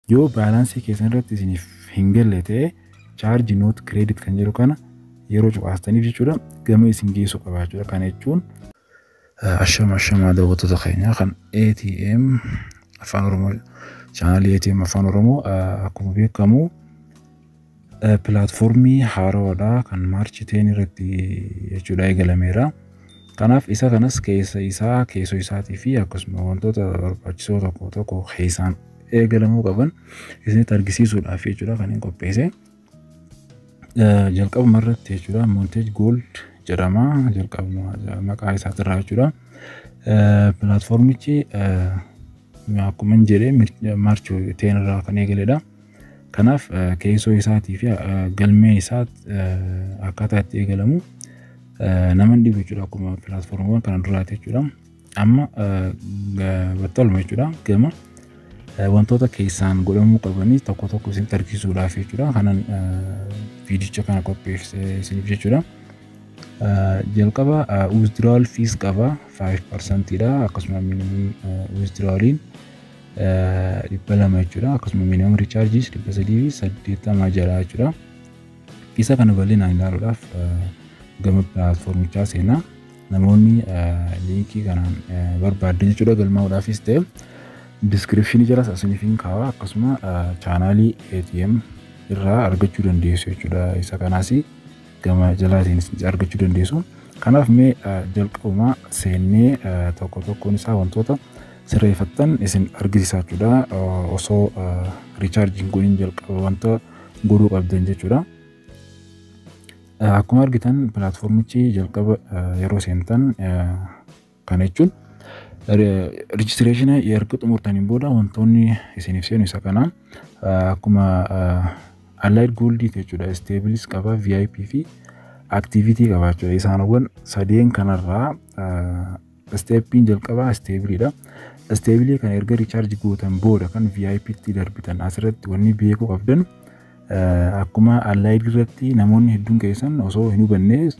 Yoo baalaansii keessan irratti isiniif hin galle ta'e, charge not credit kan jedhu kana yeroo cuqaastaniif jechuudha, gama isin geessu qaba jechuudha. Kana jechuun ashama ashamaa daawwattoota keenya kan ATM Afaan Oromoo, chaanalii ATM Afaan Oromoo. Akkuma beekamu pilaatfoormii haaraadha kan March 10 irratti jechuudha eegalameera. Kanaaf isa kanas keessa isaa, keessoo isaatii fi akkasuma wantoota barbaachisoo tokko tokko keessaan eegalamuu qaban isinitti argisiisuudhaaf jechuudha kan hin qopheesse. Jalqabuma irratti jechuudha Montage Gold jedhama jalqabuma maqaa isaatirraa jechuudha. Pilaatfoormichi akkuma hin jedhee March 10 irraa kan eegaledha. Kanaaf keessoo isaatii fi galmeen isaa akkaataa itti eegalamu nama hin dhibu jechuudha, akkuma pilaatfoormiiwwan kana duraati jechuudha. Amma battaluma jechuudha gama wantoota keessaan godhamuu qabanii tokko tokko isinitti argisiisuudhaaf jechuudha kanan viidicha kana qopheesse isiniif jechuudha. Jalqaba withdrawal fees qaba, 5% dha. Akkasuma minimum withdrawaliin 200 jechuudha. Akkasuma minimum recharges 380 jala jechuudha. Isa kana bal'inaan ilaaluudhaaf gama pilaatfoormichaa seenaa. Namoonni liinkii kanaan barbaaddan jechuudha galmaa'uudhaafis ta'e, diskiripshinii jalas isiniif hin kaa'aa, akkasuma chaanaalii ATM irraa argachuu dandeessu jechuudha. Isa kanaas gama jalaatiin argachuu dandeessu. Kanaaf mee jalqabuma seennee tokko tokkoon isaa wantoota sirreeffattan isin argisiisaa jechuudha. Osoo riichaarjiin godhin jalqaba wanta godhuu qabdan jechuudha. Akkuma argitan pilaatfoormichi jalqaba yeroo seentan, kana jechuun rijistireeshina erga xumurtaniin booda, wantoonni isiniif seenu isa kana. Akkuma Allied Goldii jechuudha, stableis qaba, VIP fi activity qaba jechuudha. Isaanowwan sadeen kanarraa stepiin jalqabaa stableiidha. Stableii kana erga recharge gootan booda kan VIPtti darbitan. Asirratti wanni beekuu qabdan, akkuma Allied irratti namoonni hedduun keessan osoo hin hubanne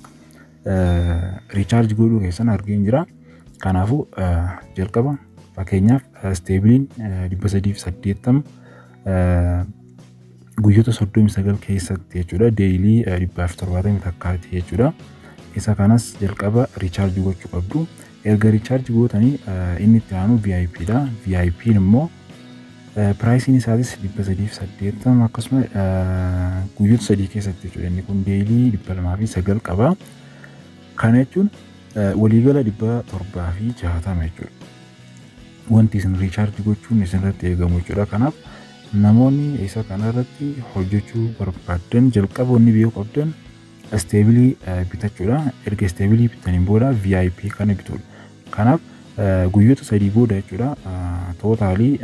recharge godhuu keessan argeen jira. Kanaafuu jalqaba fakkeenyaaf stableiin 380 guyyoota 39 keessatti jechuudha, daily 171ti jechuudha. Isa kanas jalqaba recharge gochuu qabdu. Erga recharge gootanii inni itti aanu VIP dha. VIP'n immoo priceiin isaatis 380, akkasuma guyyoota 3 keessatti jechuudha. Inni kun daily 209 qaba. Kana jechuun waliigala 760 jechuudha. Wanti isin recharge gochuun isinirratti eegamu jechuudha. Kanaaf namoonni isa kanarratti hojjechuu barbaaddan jalqaba wanni beekuu qabdan stableii bitachuudha. Erga stableii bitaniin booda VIP kana bituudha. Kanaaf guyyoota 3 booda jechuudha totalii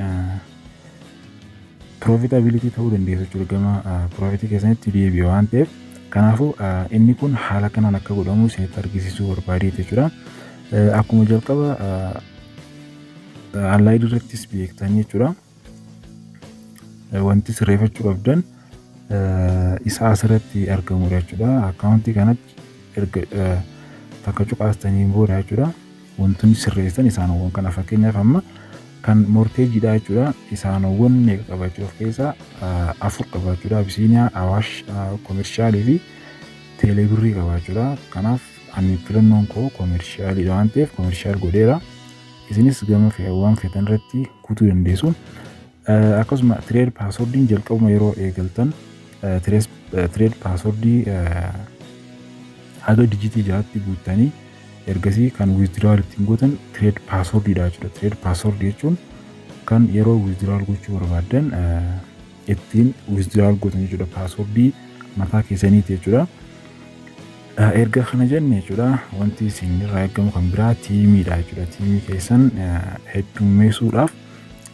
profitability ta'uu dandeessu jechuudha, gama profitii keessanitti deebi'a waan ta'eef. Kanaafuu inni kun haala kanaan akka godhamu isinitti argisiisuu barbaadeeti jechuudha. Akkuma jalqaba Allied irrattis beektanii jechuudha. Wanti sirreeffachuu qabdan isa asirratti argamudha jechuudha. Akkaawuntii kanatti erga takka cuqaastaniin booda jechuudha. Wantoonni sirreessan isaanowwan kana, fakkeenyaaf amma kan mortgageiidha jechuudha. Isaanowwan meeqa qaba jechuudha? Of keessaa afur qaba jechuudha. Abisiiniyaa, Awaash, Commercialii fi Teeleebirrii qaba jechuudha. Kanaaf ani filannoon koo Commercialiidha waan ta'eef Commercial godheera. Isinis gama waan feetan irratti kutuu dandeessu. Akkasuma trade passwordiin jalqabuma yeroo eegaltan trade passwordii haga dijitii 6tti guuttanii ergasii kan withdrawal ittiin gootan trade passwordiidha jechuudha. Trade password jechuun kan yeroo withdrawal gochuu barbaaddan ittiin withdrawal gootan jechuudha. Passwordii mataa keessaniiti jechuudha. Erga kana jenne jechuudha, wanti isin irraa eegamu kan biraa teamiidha jechuudha. Teamii keessan heddummeessuudhaaf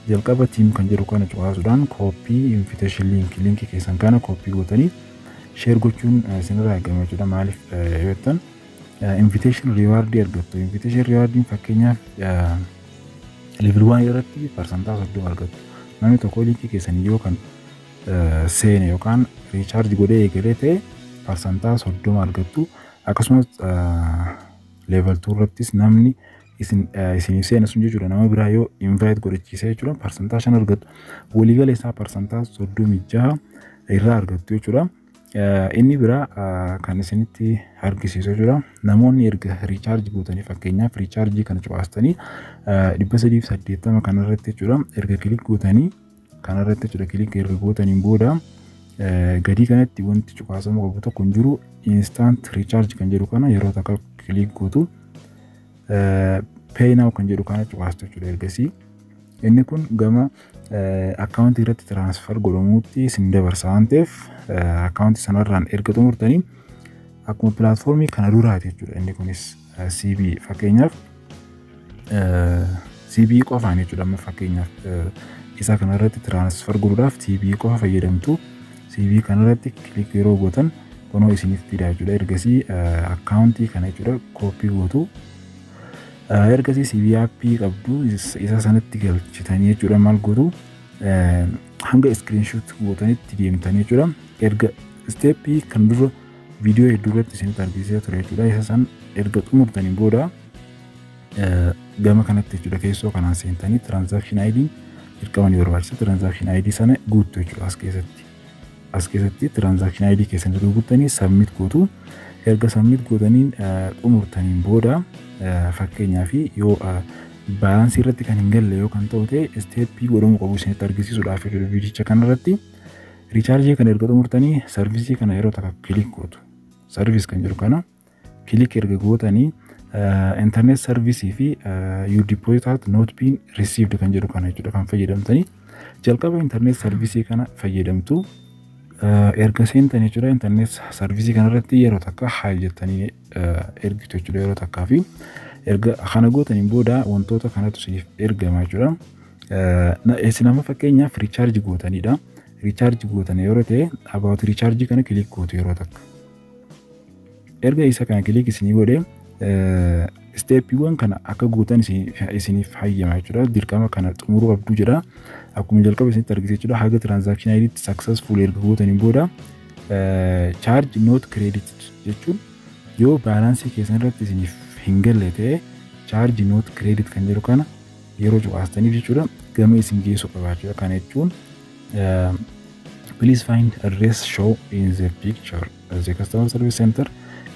jalqaba team kan jedhu kana cuqaasuudhaan copy invitation link, linkii keessan kana copy gootanii share gochuun isinirraa eegama jechuudha. Maaliif yoo jettan, invitation rewardii argattu. Invitation rewardiin fakkeenyaaf level 1 irratti 30% argattu. Namni tokko linkii keessan yoo kan seene yookaan recharge godhee eegalee ta'e, 30% argattu. Akkasumas level 2 irrattis namni isin isiniif seena sun jechuudha. Nama biraa yoo invite godhachiise jechuudha, 5% argattu. Waliigala isaa 36% irraa argattu jechuudha. Inni biraa kan isinitti argisiisu jechuudha. Namoonni erga recharge gootanii, fakkeenyaaf recharge kana cuqaastanii 380 kanarratti jechuudha. Erga click gootanii kanarratti jechuudha, click erga gootaniin booda gadii kanatti wanti cuqaasamuu qabu tokko hin jiru. Instant recharge kan jedhu kana yeroo takka click gootu, pay now kan jedhu kana cuqaastu jechuudha. Ergasii inni kun gama akkaawuntii irratti transfer godhamuutti isin dabarsa waan ta'eef, akkaawuntii sanarraan erga xumurtanii akkuma pilaatfoormii kana duraati jechuudha. Inni kunis CBE, fakkeenyaaf CBE qofaan jechuudha. Amma fakkeenyaaf isa kanarratti transfer godhuudhaaf CBE qofa fayyadamtu. CBE kanarratti click yeroo gootan kunoo isiniif fida jechuudha. Ergasii akkaawuntii kana jechuudha copy gootu. Ergasii CBE aappii qabdu isa sanatti galchitanii jechuudha, maal gootu, hanga screenshot gootanitti deemtanii jechuudha. Erga isteeppii kan dura viidiyoo hedduu irratti isinitti argisiisaa ture jechuudha. Isa san erga xumurtanii booda gama kanatti jechuudha keessoo kanaan seentanii transaction ID dirqama ni barbaachisa. Transaction ID sana guuttu jechuudha as keessatti. As keessatti transaction ID keessan erga guuttanii submit gootu. Erga submit gootanii xumurtaniin booda, fakkeenyaaf yoo baalaansii irratti kan hin galle yoo kan ta'u ta'e, isteeppii godhamuu qabu isinitti argisiisuudhaaf jechuudha viidicha kanarratti. Riichaarjii kana erga xumurtanii sarvisii kana yeroo takka click gootu. Service kan jedhu kana click erga gootanii internet service fi your deposit has not been received kan jedhu kana jechuudha kan fayyadamtanii. Jalqaba internet service kana fayyadamtu. Erga seentan jechuudha internet service kanarratti yeroo takka hi jettanii ergitu jechuudha yeroo takkaa, fi erga kana gootaniin booda wantoota kanatu isiniif ergama jechuudha. Isin amma fakkeenyaaf recharge gootanidha. Recharge gootan yeroo ta'e about recharge kana click gootu yeroo takka. Erga isa kana click isinii godhe isteeppiiwwan kana akka guutan isiniif hayyama jechuudha. Dirqama kana xumuruu qabdu jedha. Akkuma jalqaba isinitti argisiise jechuudha. Haga transaction ID'tti successful erga gootaniin booda charge not credited jechuun yoo baalaansii keessan irratti isiniif hin galle ta'e, charge not credit kan jedhu kana yeroo cuqaastaniif jechuudha gama isin geessu qaba jechuudha. Kana jechuun please find address show in the picture, the customer service center,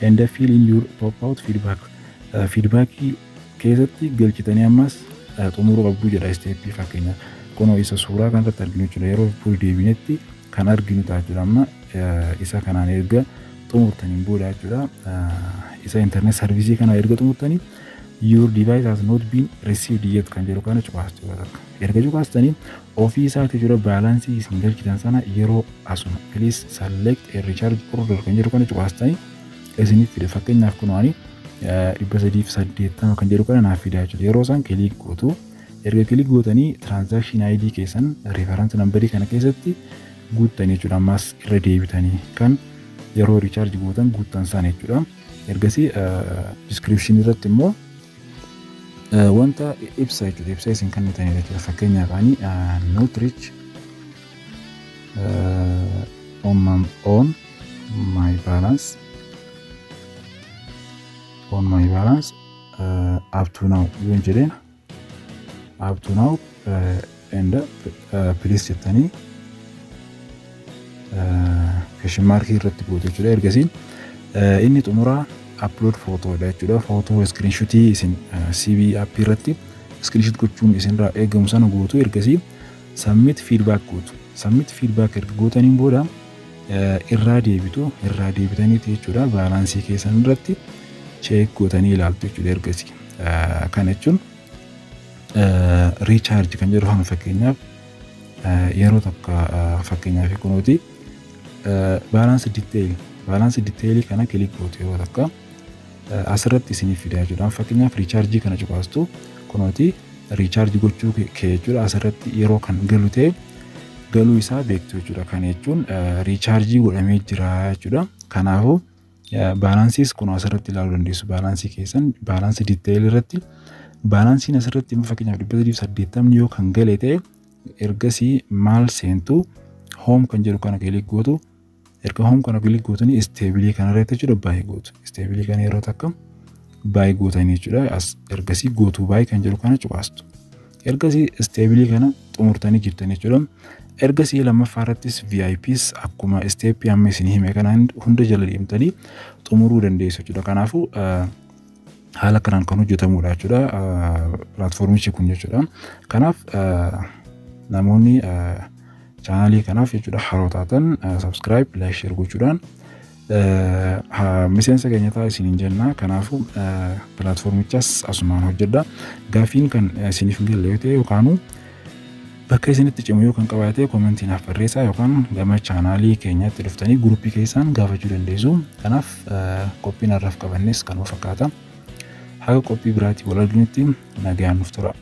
and fill in your top out feedback. Feedbackii keessatti galchitanii ammas xumuruu qabdu jedha isteeppii. Fakkeenya kunoo isa suuraa kanarratti arginu jechuudha, yeroo fuul deebinetti kan arginu ta'a jechuudha. Amma isa kanaan erga xumurtaniin booda jechuudha, isa internet service kana erga xumurtanii your device has not been received yet kan jedhu kana cuqaastu takka. Erga cuqaastanii ofii isaati jechuudha baalaansii isin galchitan sana yeroo asuma please select a recharge order kan jedhu kana cuqaastanii isiniif fide. Fakkeenyaaf kun waan 380 kan jedhu kana naaf fida jechuudha. Yeroo isaan click gootu, erga click gootanii transaction ID keessan reference numberii kana keessatti guuttanii jechuudha, ammas irra deebitanii kan yeroo recharge gootan guuttan sana jechuudha. Ergasii description irratti immoo wanta ibsa jechuudha, ibsa isin kennitanii jechuudha. Fakkeenyaaf ani not reach on my balance up to now yoon jedheen, up to now and please jettanii question markii irratti gootu jechuudha. Ergasiin inni xumuraa upload footodha jechuudha. Footoo screenshotii isin CBE app irratti screenshot gochuun isinirraa eegamu sana gootu. Ergasii submit feedback gootu. Submit feedback erga gootaniin booda irraa deebitu, irraa deebitaniiti jechuudha baalaansii keessan irratti check gootanii ilaaltu jechuudha ergasii. Kana jechuun recharge kan jedhu kana fakkeenyaaf yeroo takka, fakkeenyaaf kunuuti balance detailii kana click gootu yeroo takka, asirratti isiniif fida jechuudha. Fakkeenyaaf riichaarjii kana cuqaastu, kunuuti recharge gochuu kee jechuudha asirratti yeroo kan galu ta'e galuu isaa beektu jechuudha. Kana jechuun riichaarjii godhamee jira jechuudha. Kanaafuu baalaansiis kun asirratti ilaaluu dandeessu. Baalaansii keessan balance detail irratti baalaansiin asirratti fakkeenyaaf 380 yoo kan gale ta'e, ergasii maal seentu, home kan jedhu kana click gootu. Erga home kana click gootanii isteebilii kana irratti jechuudha baay'ee gootu. Isteebilii kana yeroo takka Buy gootanii jechuudha. As ergasii "Go to buy" kan jedhu kana cuqaastu. Ergasii stepii kana xumurtanii jirtan jechuudha. Ergasii lammaffaa irrattis VIPs akkuma stepii amma isin hime kana hunda jala deemtanii xumuruu dandeessu jechuudha. Kanaafuu haala kanaan kan hojjetamudha jechuudha, platformichi kun jechuudha. Kanaaf namoonni channelii kanaaf jechuudha haroo taatan subscribe, like, share gochuudhaan miseensa keenya ta'a isiniin jenna. Kanaafuu platformichas asumaan hojjedha. Gaaffiin kan isiniif hin galle yoo ta'e yookaanuu bakka isinitti cimu yoo kan qabaate commentii naaf barreessaa yookaan gama channelii keenyaatti dhuftanii groupii keessaan gaafachuu dandeessu. Kanaaf qophiin har'aaf qabannes kanuma fakkaata. Haga qophii biraatii wal arginutti nagaan nuuf tura.